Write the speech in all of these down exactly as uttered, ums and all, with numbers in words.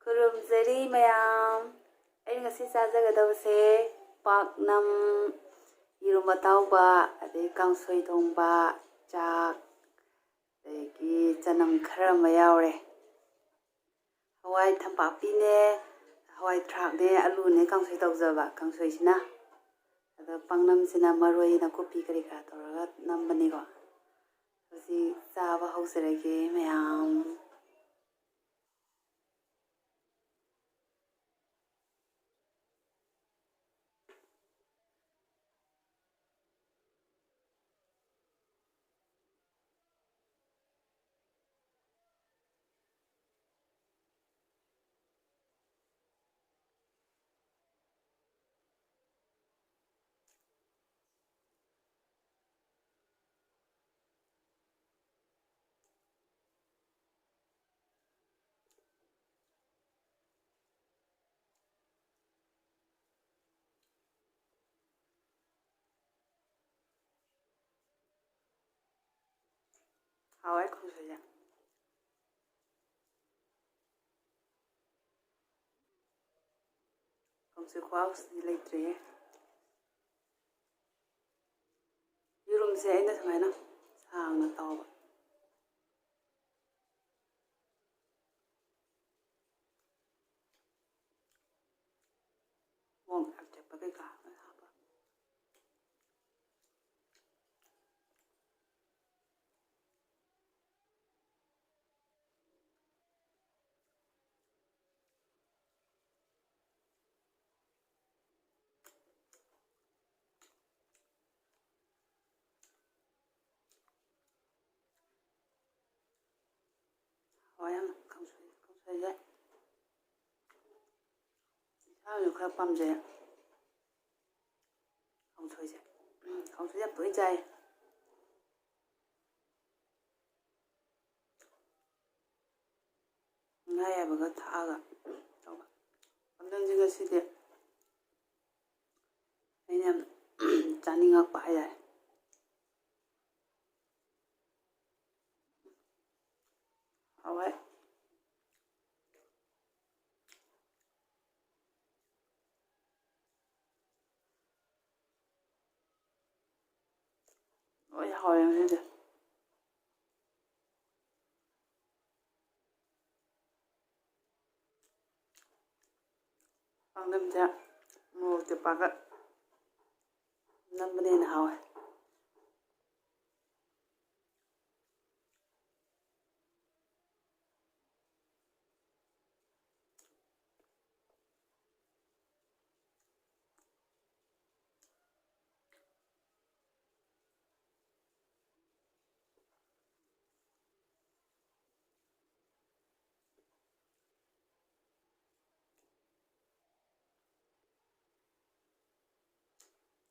ꯈꯨꯔꯨꯝꯖꯔꯤ ꯃꯌꯥꯝ꯫ ꯑꯩꯅ ꯉꯁꯤ ꯆꯥꯖꯒꯗꯕꯁꯦ ꯄꯥꯛꯅꯝ, ꯌꯦꯔꯨꯝ ꯑꯇꯥꯎꯕ, ꯑꯗꯩ ꯀꯥꯡꯁꯣꯏ ꯊꯣꯡꯕ, ꯆꯥꯛ, ꯑꯗꯒꯤ ꯆꯅꯝ ꯈꯔ ꯑꯃ ꯌꯥꯎꯔꯦ꯫ ꯍꯋꯥꯏ ꯊꯝꯄꯥꯛꯄꯤꯅꯦ, ꯍꯋꯥꯏ ꯊ꯭ꯔꯥꯛꯅꯦ, ꯑꯂꯨꯅꯦ ꯀꯥꯡꯁꯣꯏ ꯇꯧꯖꯕ ꯀꯥꯡꯁꯣꯏꯁꯤꯅ꯫ ꯑꯗ ꯄꯥꯛꯅꯝꯁꯤꯅ ꯃꯔꯣꯏ ꯅꯥꯀꯨꯞꯄꯤ ꯀꯔꯤ ꯀꯔꯥ ꯇꯧꯔꯒ ꯅꯝꯕꯅꯤꯀꯣ꯫ ꯍꯧꯖꯤꯛ ꯆꯥꯕ ꯍꯧꯖꯔꯒꯦ ꯃꯌꯥꯝ꯫ ꯍꯥꯎꯋꯦ ꯀꯥꯡꯁꯣꯏꯁꯦ꯫ ꯀꯥꯡꯁꯣꯏ ꯈꯨꯍꯥꯎꯁꯤꯗꯤ ꯂꯩꯇ꯭ꯔꯦꯍꯦ꯫ ꯌꯦꯔꯨꯝꯁꯦ ꯑꯩꯅ ꯁꯨꯃꯥꯏꯅ ꯁꯥꯡꯅ ꯇꯧꯕ꯫ ꯃꯣꯔꯣꯛ ꯑꯇꯦꯛꯄ ꯀꯩꯀꯥ ꯂꯣꯏ ꯍꯥꯞꯄ꯫ ꯍꯋꯥꯏ ꯌꯥꯝ ꯀꯥꯡꯁꯣꯏ, ꯀꯥꯡꯁꯣꯏꯁꯦ ꯏꯁꯥꯅꯁꯨ ꯈꯔ ꯄꯥꯝꯖꯩ꯫ ꯀꯥꯡꯁꯣꯏꯁꯦ, ꯎꯝ, ꯀꯥꯡꯁꯣꯏꯁꯦ ꯌꯥꯝ ꯇꯣꯏꯅ ꯆꯥꯏ꯫ ꯉꯥ ꯑꯌꯥꯏꯕꯒ ꯊꯥꯛꯑꯒ ꯇꯧꯕ꯫ ꯄꯥꯛꯅꯝꯁꯦ ꯉꯁꯤꯗꯤ ꯑꯩꯅ ꯌꯥꯝ ꯆꯥꯅꯤꯡꯉꯛꯄ ꯍꯥꯏꯇꯥꯔꯦ꯫ ꯍꯥꯎꯋꯦ꯫ ꯂꯣꯏ ꯍꯥꯎꯔꯦ ꯉꯁꯤꯗꯤ꯫ ꯄꯥꯛꯅꯝꯁꯦ ꯃꯣꯔꯣꯛ ꯑꯇꯦꯛꯄꯒ ꯅꯝꯕꯅ ꯍꯦꯟꯅ ꯍꯥꯎꯋꯦ꯫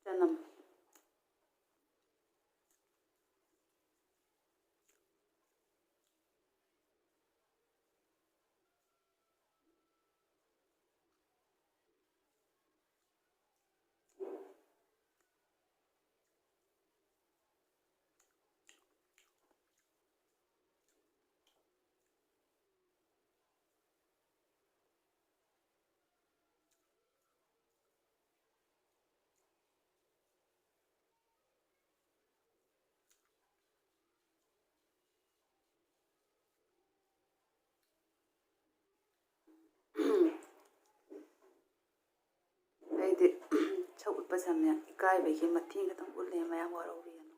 ꯆꯅꯝ꯫ ꯑꯩꯗꯤ ꯁꯛ ꯎꯠꯄꯁꯦ ꯌꯥꯝ ꯏꯀꯥꯏꯕꯒꯤ ꯃꯇꯦꯡ ꯈꯛꯇꯪ ꯎꯠꯂꯦ, ꯃꯌꯥꯝ ꯋꯥꯔꯧꯕꯤꯒꯅꯨ꯫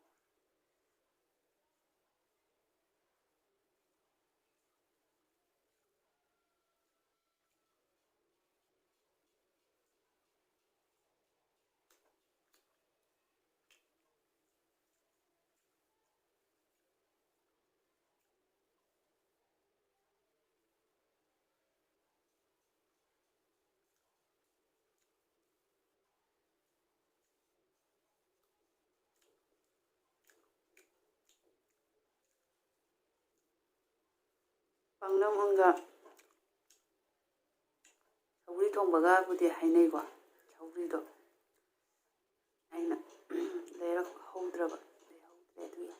ꯄꯥꯛꯅꯝꯒ ꯁꯧꯒ꯭ꯔꯤ ꯊꯣꯡꯕꯒꯕꯨꯗꯤ ꯍꯥꯏꯅꯩꯀꯣ꯫ ꯁꯧꯒ꯭ꯔꯤꯗꯣ ꯑꯩꯅ ꯂꯩꯔꯛꯍꯧꯗ꯭ꯔꯕ, ꯂꯩꯍꯧꯗ꯭ꯔꯦ ꯑꯗꯨꯒꯤ꯫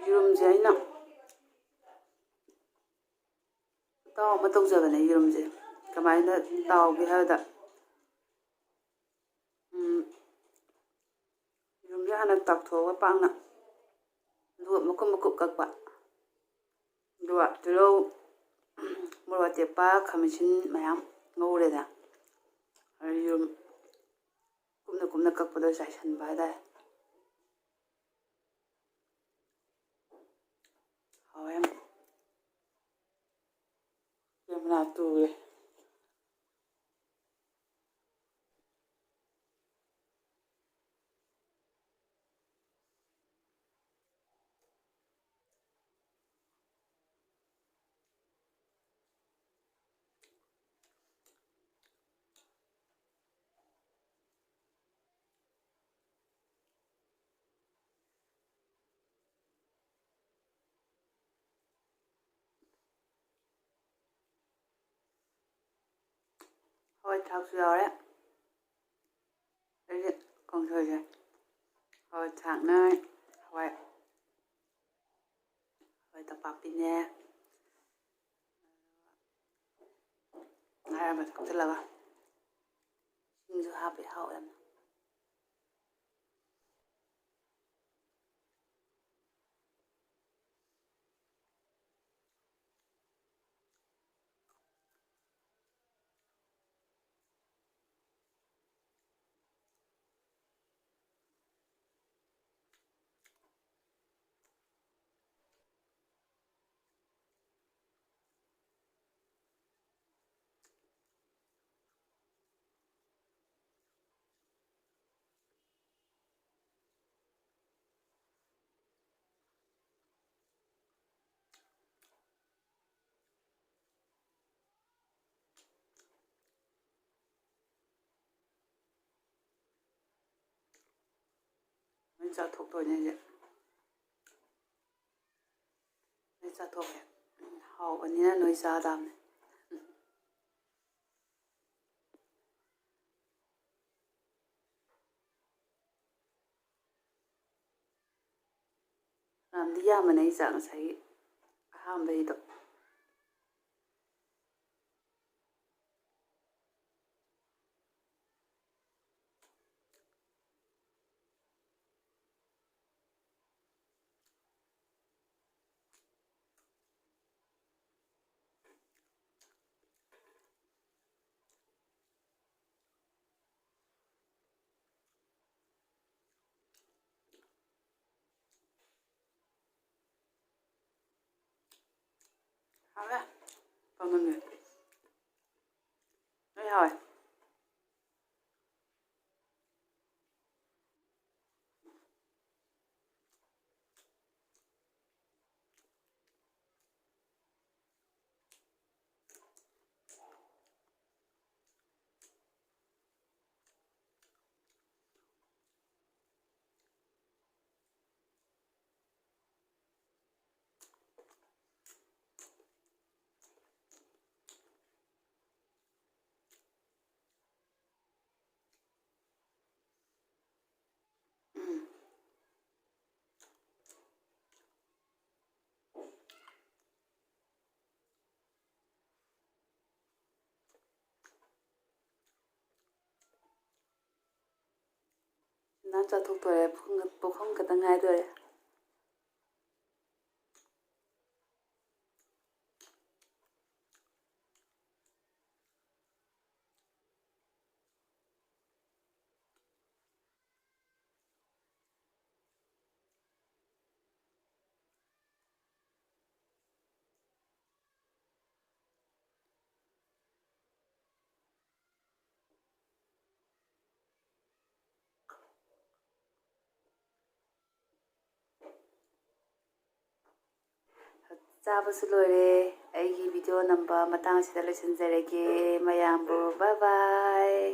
ꯌꯦꯔꯨꯝꯁꯦ ꯑꯩꯅ ꯈꯨꯇꯥꯎ ꯑꯃ ꯇꯧꯖꯕꯅꯦ꯫ ꯌꯦꯔꯨꯝꯁꯦ ꯀꯃꯥꯏꯅ ꯇꯥꯎꯒꯦ ꯍꯥꯏꯕꯗ, ꯎꯝ, ꯌꯦꯔꯨꯝꯁꯦ ꯍꯥꯟꯅ ꯇꯥꯎꯊꯣꯛꯑꯒ ꯄꯥꯛꯅ, ꯑꯗꯨꯒ ꯃꯀꯨꯞ ꯃꯀꯨꯞ ꯀꯛꯄ, ꯑꯗꯨꯒ ꯇꯤꯜꯍꯧ, ꯃꯣꯔꯣꯛ ꯑꯇꯦꯛꯄ, ꯈꯥꯃꯦꯟ ꯑꯁꯤꯟ ꯃꯌꯥꯝ ꯉꯧꯔꯦꯗꯅ, ꯑꯗꯩ ꯌꯦꯔꯨꯝ ꯀꯨꯞꯅ ꯀꯨꯞꯅ ꯀꯛꯄꯗꯣ ꯆꯥꯏꯁꯟꯕ ꯍꯥꯏꯇꯥꯔꯦ꯫ ꯍꯥꯎꯋꯦ ꯌꯥꯝ꯫ ꯀꯦꯃꯦꯔꯥ ꯇꯨꯔꯦ꯫ ꯍꯋꯥꯏ ꯊ꯭ꯔꯥꯛꯁꯨ ꯌꯥꯎꯔꯦ꯫ ꯑꯩꯒꯤ ꯀꯥꯡꯁꯣꯏꯁꯦ ꯍꯋꯥꯏ ꯊ꯭ꯔꯥꯛꯅꯦ, ꯍꯋꯥꯏ, ꯍꯋꯥꯏ ꯇꯄꯥꯛꯄꯤꯅꯦ, ꯉꯥ ꯑꯌꯥꯏꯕ ꯊꯥꯛꯆꯤꯜꯂꯒ, ꯁꯤꯡꯁꯨ ꯍꯥꯞꯄꯦ, ꯍꯥꯎꯋꯦ ꯌꯥꯝꯅ꯫ ꯂꯣꯏ ꯆꯥꯊꯣꯛꯇꯣꯏꯅꯦ ꯑꯩꯁꯦ꯫ ꯂꯣꯏ ꯆꯥꯊꯣꯛꯀꯦ꯫ ꯍꯥꯎꯕꯅꯤꯅ ꯂꯣꯏ ꯆꯥ ꯇꯥꯕꯅꯦ꯫ ꯗꯤ ꯌꯥꯝꯕꯅꯦ ꯑꯩ ꯆꯥꯛ ꯉꯁꯥꯏꯒꯤ ꯑꯍꯥꯟꯕꯩꯗꯣ꯫ ꯍꯥꯎꯔꯦ꯫ ꯄꯥꯛꯅꯝꯁꯦ꯫ ꯂꯣꯏ ꯍꯥꯎꯋꯦ꯫ ꯅꯍꯥꯟ ꯆꯥꯊꯣꯛꯇꯣꯔꯦ꯫ ꯄꯨꯈꯝ, ꯄꯨꯈꯝ ꯈꯛꯇꯪ ꯉꯥꯏꯗꯣꯔꯦ꯫ ꯆꯥꯕꯁꯨ ꯂꯣꯏꯔꯦ꯫ ꯑꯩꯒꯤ video ꯅꯝꯕ ꯃꯇꯥꯡ ꯑꯁꯤꯗ ꯂꯣꯏꯁꯤꯟꯖꯔꯒꯦ꯫ ꯃꯌꯥꯝꯕꯨ bye bye꯫